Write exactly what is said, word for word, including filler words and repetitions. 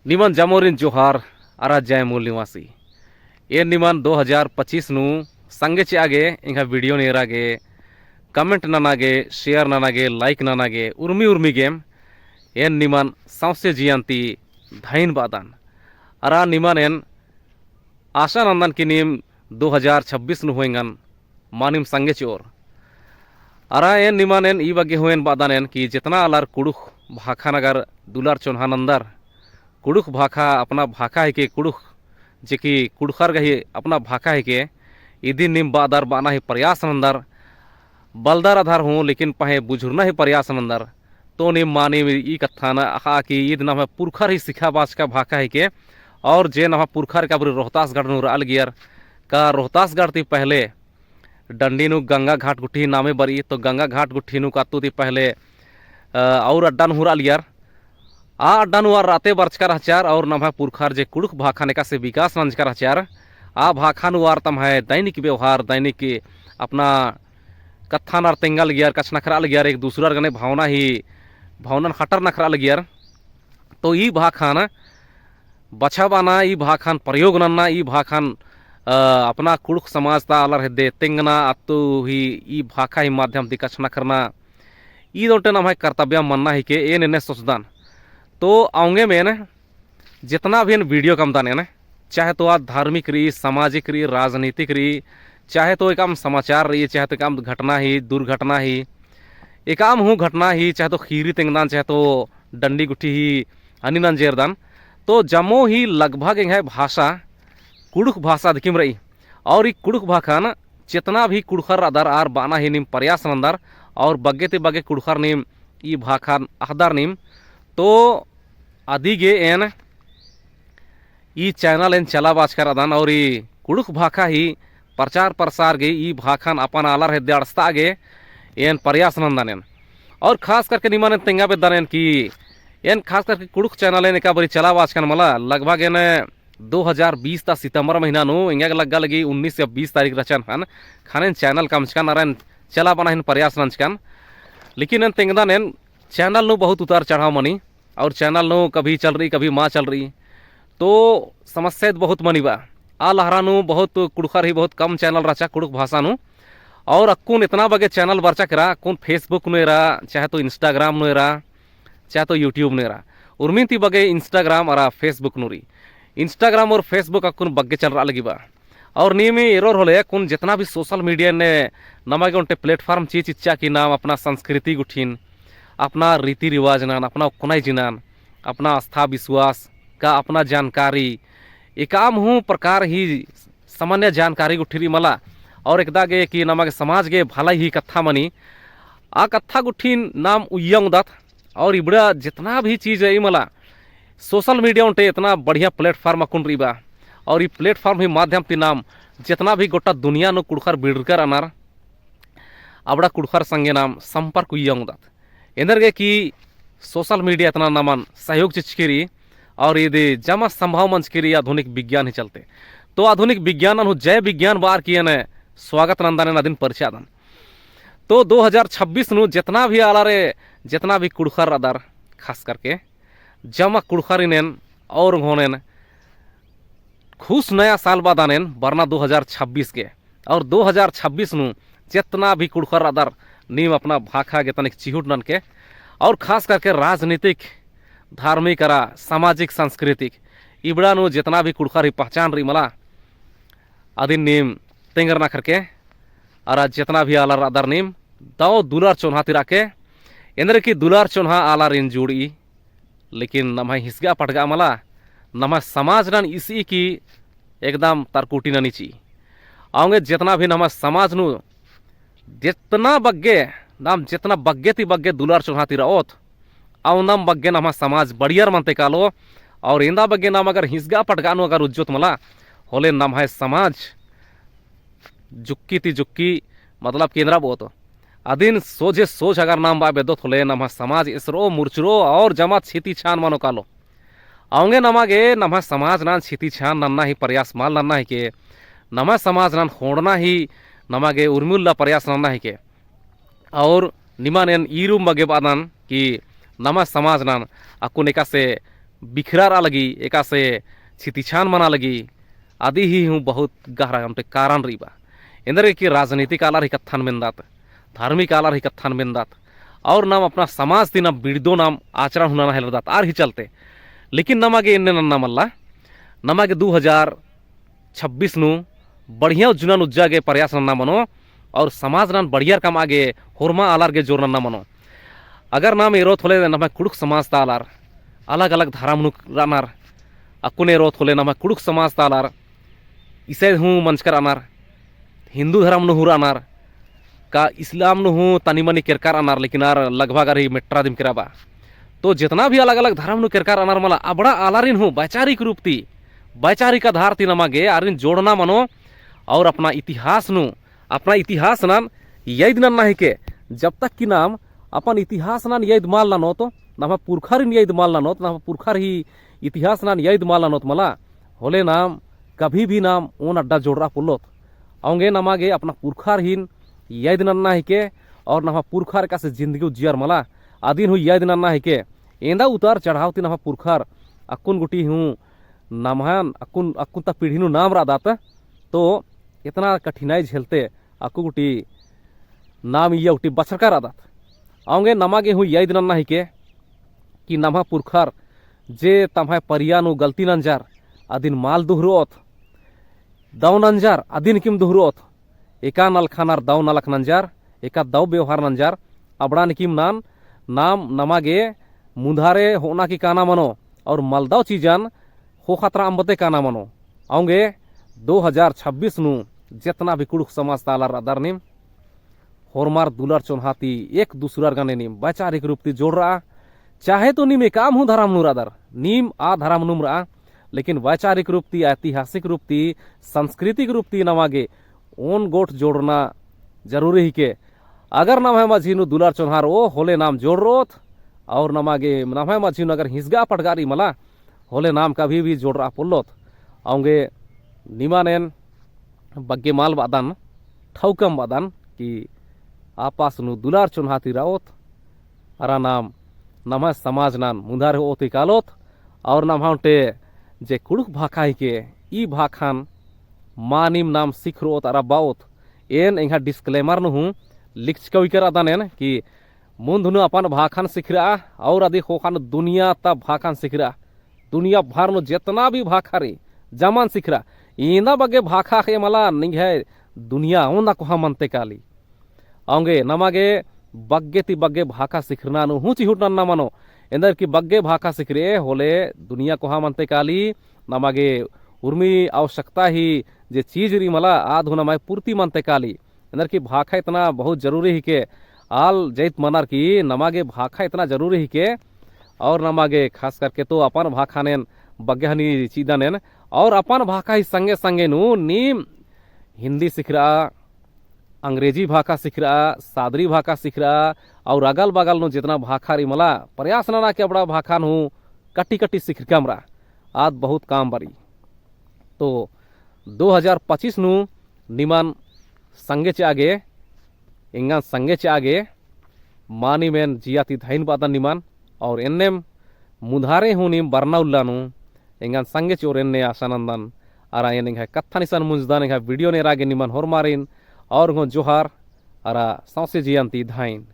निमन जमोरिन जोहार, अरा जय मूल निवासी। एन निमन दो हजार पच्चीस नू संगे चिआ गे एंग्है video नू एरा गे, comment नना गे, share नना गे, like नना गे, उर्मी उर्मी गेम एन निमन सौंसे जियन ती धइन बअदन। अरा निमन एन आशा नन्दन कि नीम दो हजार छब्बीस नू हूँ एंगन मानिम संगे चिओर। अरा एन निमन एन ई बग्गे हूँ एन बअदन एन कि जेतना आलर कुँड़ुख़ भाखा नू अगर दुलर चोन्हा नन्दर, कुँड़ुख़ भाखा अपना भाखा हिके, कुँड़ुख़ जे कि कुँड़ुख़र गही अपना भाखा हिके, इदिन नीम बअदर बअना ही प्रयास नन्दर, बलदर अधर हूँ, लेकिन पहें बुझुरना ही प्रयास नन्दर। तो नीम मानिम ई कत्थन अख़ा कि ईद नम्है पुरखर ही सिखाबाचका भाखा हिके, और जे नम्है पुरखर का बारी रोहतासगढ़ नू रआ लगियर, का रोहतासगढ़ ती पहले डंडी नू गंगा घाट गुट्ठी नामे बरई, तो गंगा घाट गुट्ठी नू का अत्तू ती पहले, अ, और अड्डा नू हूँ रआ लगियर। आ अड्डा नू आर रअते बरचका रहचर और नम्है पुरखर जे कुँड़ुख़ भाखा एकासे विकास नंजका रहचर। आ भाखा नू आर तम्है दैनिक व्यवहार, दैनिक अपना कत्थन आर तेंगा लगियर, कछनखरआ लगियर, एक दूसरार गने भावना ही, भावनन ख़ट्टर नखरआ लगियर। तो ई भाखन बछाबअना, ई भाखन प्रयोग नन्ना, ई भाखन, अ, अपना कुँड़ुख़ समाज ता आलर हेद्दे तेंगना, अत्तू ही ई भाखा ही माध्यम ती कछनखरना, ईद ओन्टे नम्है कर्तव्य मन्ना हिके, एन एन्ने सोचदन। तो औंगेम एन जेतना भी एन video कमदन एन, चाहे तो आ धार्मिक रई, सामाजिक रई, राजनीतिक रई, चाहे तो एकअम समाचार रई, चाहे तो एकअम घटना ही, दुर्घटना ही, एकअम हूँ घटना ही, चाहे तो ख़ीरी तेंगदन, चाहे तो डंडी गुट्ठी ही हनी नंजेरदन, तो जम्मो ही लगभग एंग्है भाषा कुँड़ुख़ भाषा दिकिम रई। और ई कुँड़ुख़ भाखन जेतना भी कुँड़ुख़र रअदर आर बअना ही नीम प्रयास नन्दर, और बग्गे ती बग्गे कुँड़ुख़र नीम ई भाखन अख़दर नीम, तो अदिगे एन ई channel एन चलाबाचका रअदन और ई कुँड़ुख़ भाखा ही प्रचार प्रसार गे ई भाखन अपन आलर हेद्दे अंड़सतआ गे एन प्रयास नन्दन एन। और खास करके निमन एन तेंगा बेद्दन एन कि एन खास करके कुँड़ुख़ channel एन एका बारी चलाबाचकन मला, लगभग एन दो हजार बीस ता सितंबर महीना नू एंगा गे लग्गा लगी उन्नीस या बीस तारीख रहचन ख़ने, ख़ने एन channel कमचकन अरा एन चलाबअना ही एन प्रयास नंजकन। लेकिन एन तेंगदन एन channel नू बहुत उतार चढ़ाव मनी, और channel नू कभी चल रई, कभी मा चल रई। तो समस्या ईद बहुत मनी बा। आ लहरा नू बहुत कुँड़ुख़र ही बहुत कम channel रहचा कुँड़ुख़ भाषा नू। और अक्कुन एतना बग्गे channel बरचा केरा, अक्कुन Facebook नू एरा, चाहे तो Instagram नू एरा, चाहे तो YouTube नू एरा। उर्मिन ती बग्गे Instagram अरा Facebook नू रई। Instagram और Facebook अक्कुन बग्गे चलरआ लगी बा। और नीम एरोर होले अक्कुन जेतना भी social media ने नमा गे ओन्टे platform चिआ चिच्चा कि नाम अपना संस्कृति गुट्ठिन, अपना रीति रिवाज नन, अपना ओक्कनई जिनन, अपना आस्था विश्वास का अपना जानकारी, एकअम हूँ प्रकार ही सामान्य जानकारी गुट्ठी रई मला, और एकदा गे कि नमा गे समाज गे भलाई ही कत्था मनी, आ कत्था गुट्ठिन नाम उइया ओंगदत। और इबड़ा जेतना भी चीज रई मला, social media ओन्टे एतना बढ़िया platform अक्कुन रई बा, और ई platform ही माध्यम ती नाम जेतना भी गोट्टा दुनिया नू कुँड़ुख़र बिड़रकर रअनर, अबड़ा कुँड़ुख़र संगे नाम संपर्क उइया ओंगदत। एन्देरगे कि social media एतना नमन सहयोग चिचकी रई, और ईद जमा संभव मंजकी रई आधुनिक विज्ञान ही चलते। तो आधुनिक विज्ञानन हूँ जय विज्ञान बअर की एन स्वागत नन्दन एन अदिन परिचय नन्दन। तो दो हजार छब्बीस नू जेतना भी आलर, जेतना भी कुँड़ुख़र रअदर, खास करके जमा कुँड़ुख़रिन एन और ओंगोन एन खुश नया साल बअदन एन बरना दो हजार छब्बीस गे। और दो हजार छब्बीस नू जेतना भी कुँड़ुख़र रअदर नीम अपना भाखा गे तनिक चिहुट ननके, और खास करके राजनीतिक, धार्मिक अरा सामाजिक, सांस्कृतिक इबड़ा नू जेतना भी कुँड़ुख़र ही पहचान रई मला, अदिन नीम तेंगर नखरके, अरा जेतना भी आलर रअदर नीम दव दुलर चोन्हा ती रअके। एन्देरगे कि दुलर चोन्हा आलारिन जुड़ई, लेकिन नम्है हिसगा पटगा मला, नम्है समाज नन इसई कि एकदम तरकुटी ननी चिई। औंगे जेतना भी नम्है समाज नू जेतना बग्गे, नाम जेतना बग्गे ती बग्गे दुलर चोन्हा ती रओत, औंदम बग्गे नम्है समाज बढ़ियर मनते कालो। और एन्दा बग्गे नाम अगर हिसगा पटगा नू अगर उज्जोत मला, होले नम्है समाज जुक्की ती जुक्की, मतलब कि एन्दरा बओत। अदिन सोझे सोझ अगर नाम बआ बेद्दोत होले नम्है समाज एसरो, मुरचरो और जमा छिती छान मनो कालो। औंगे नमा गे नम्है समाज नन छिती छान नन्ना ही प्रयास मल नन्ना हिके, नम्है समाज नन ख़ोंड़ना ही नमा गे उर्मी उल्ला प्रयास नन्ना हिके। और निमन एन ईरुम बग्गे बअदन कि नम्है समाज नन अक्कुन एकासे बिखरारआ लगी, एकासे छितिछान मना लगी, अदी ही हूँ बहुत गहरा ओन्टे कारण रई बा। एन्देरगे कि राजनीतिक आलर ही कत्थन मेन्दात, धार्मिक आलर ही कत्थन मेन्दात, और नाम अपना समाज ती नाम बिड़दो नाम आचरण हूँ नना हेलरदत आर ही चलते। लेकिन नमा गे एन्ने नन्ना मल्ला, नमा गे दू हजार छब्बीस नू बढ़िया उज्जुनन उज्जा गे प्रयास नन्ना मनो, और समाज नन बढ़िया रकम आगे होरमा आलर गे जोर नन्ना मनो। अगर नाम एरोत होले नम्है कुँड़ुख़ समाज ता आलर, अलग-अलग धरम नू रअनर, अक्कुन एरोत होले नम्है कुँड़ुख़ समाज ता आलर, ईसाई हूँ मंजकर रअनर, हिन्दू धरम नू हूँ रअनर, का इस्लाम नू हूँ तनी मनी केरकर रअनर, लेकिन आर लगभग आर ही मेट्रा दिम केरा बा। तो जेतना भी अलग-अलग धरम नू केरकर रअनर मला, अबड़ा आलारिन हूँ वैचारिक रूप ती, वैचारिक आधार ती नमा गे आरिन जोड़ना मनो, और अपना इतिहास नू, अपना इतिहास नन याद नन्ना हिके। जब तक कि नाम अपन इतिहास नन याद मल ननोत, नम्है पुरखारिन याद मल ननोत, नम्है पुरखार ही इतिहास नन याद मल ननोत मला, होले नाम कभी भी नाम ओन अड्डा जोड़रआ पोल्लोत। औंगे नमा गे अपना पुरखार हिन याद नन्ना हिके, और नम्है पुरखार एकासे जिंदगी उज्जियर मला, अदिन हूँ याद नन्ना हिके। एन्दा उतार चढ़ाव ती नम्है पुरखार अक्कुन गूटी हूँ नम्है अक्कुन, अक्कुन ता पीढ़ी नू नाम रअदत, तो एतना कठिनाई झेलते अक्कु गूटी नाम इया गूटी बछरका रअदत। औंगे नमा गे हूँ याद नन्ना हिके कि नम्है पुरखार जे तम्है परिया नू गलती नंजर, अदिन मल दुहरओत, दव नंजर, अदिन किम दुहरओत, एका नलख नर दव नलख नंजर, एका दव व्यवहार नंजर, अबड़ान किम नन, नाम नमा गे मुन्धारे होना की काना मनो, और मलदव चीजन ख़ोख़ा तरा अम्बते काना मनो। औंगे दो हजार छब्बीस नू जेतना भी कुँड़ुख़ समाज ता आलर रअदर नीम, होरमर दुलर चोन्हा ती एक दूसरर गने नीम वैचारिक रूप ती जोड़रआ। चाहे तो नीम एकाम हूँ धरम नू रअदर, नीम आ धरम नूम रआ, लेकिन वैचारिक रूप ती, ऐतिहासिक रूप ती, सांस्कृतिक रूप ती नमा गे ओन गोट जोड़ना जरूरी हिके। अगर नम्है मझी नू दुलर चोन्हा रओ, होले नाम जोड़रओत, और नमा गे नम्है मझी नू अगर हिसगा पटगा रई मला, होले नाम कभी भी जोड़रआ पोल्लोत। औंगे निमन एन बग्गे मल बअदन, ठौकम बअदन कि आपास नू दुलर चोन्हा ती रओत, अरा नाम नम्है समाज नन मुन्धारे होओत ही कालोत, और नम्है ओन्टे जे कुँड़ुख़ भाखा हिके, ई भाखन मानिम नाम सिखरओत अरा बओत। एन एंग्है disclaimer नू हूँ लिखचका उइकर रअदन एन कि मुन्ध नू अपन भाखन सिखरआ, और अदी ख़ोख़ा नू दुनिया ता भाखन सिखरआ। दुनिया भर नू जेतना भी भाखा रई, जमन सिखरआ। एन्दा बग्गे भाखा ख़ेम्म मला निंग्है दुनिया ओन्दा कोहा मनते काली। औंगे नमा गे बग्गे ती बग्गे भाखा सिखरना नू हूँ चिहुट नन्ना मनो। एन्देर कि बग्गे भाखा सिखरए होले दुनिया कोहा मनते काली। नमा गे उर्मी आवश्यकता ही जे चीज रई मला आद हूँ नम्है पूर्ति मनते काली। एन्देर कि भाखा इतना बहुत जरूरी हिके, आल जैत मनर कि नमा गे भाखा इतना जरूरी हिके। और नमा गे खास करके तो अपन भाखा नेन बग्गे हनी चिदन एन, और अपन भाखा ही संगे संगे नू नीम हिन्दी सिखरआ, अंग्रेजी भाखा सिखरआ, सादरी भाखा सिखरआ, और अगल बगल नू जेतना भाखा रई मला प्रयास नना कि अबड़ा भाखा नू हूँ कट्टी कट्टी सिखरकम रआ, आद बहुत काम बरई। तो दो हजार पच्चीस नू निमन संगे चिआ गे, एंगन संगे चिआ गे, मानिम एन जिया ती धइन बअदन निमन, और एन्नेम मुन्धारे हूँ नीम बरना उल्ला नू एंगन संगे चिओर एन्ने आशा नन्दन। अरा एन एंग्है कत्थन इसन मुंजदन, एंग्है video नू एरा गे निमन होरमारिन और हूँ जोहार, अरा सौंसे जियन ती धइन।